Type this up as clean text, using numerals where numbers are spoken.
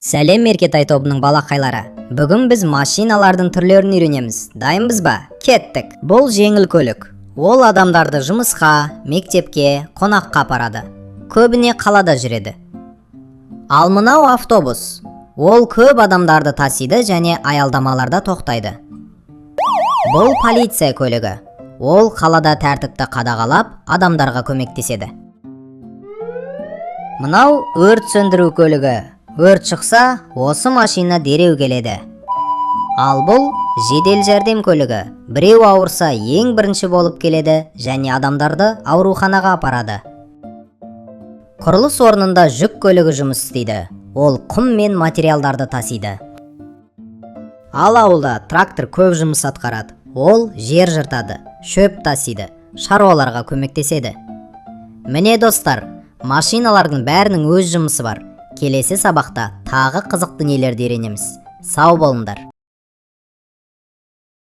Сәлем, Еркетай тобының балақайлары! Бүгін біз машиналардың түрлерін үйренеміз. Дайынбыз ба? Кеттік! Бұл жеңіл көлік. Ол адамдарды жұмысқа, мектепке, қонаққа апарады. Көбіне қалада жүреді. Ал мынау автобус. Ол көп адамдарды тасиды және аялдамаларда тоқтайды. Бұл полиция көлігі. Ол қалада тәртіпті қадағалап, адамдарға көмектеседі. Мынау өрт сөндіру көлігі. Өрт шықса, осы машина дереу келеді. Ал бұл жедел жәрдем көлігі. Біреу ауырса, ең бірінші болып келеді және адамдарды ауруханаға апарады. Құрылыс орнында жүк көлігі жұмыс істейді. Ол құм мен материалдарды тасиды. Ал ауылда трактор көп жұмыс атқарады. Ол жер жыртады, шөп тасиды, шаруаларға көмектеседі. Міне, достар, машиналардың бәрінің өз жұмысы бар. Келесі сабақта тағы қызық дүниелерді үйренеміз. Сау болыңдар!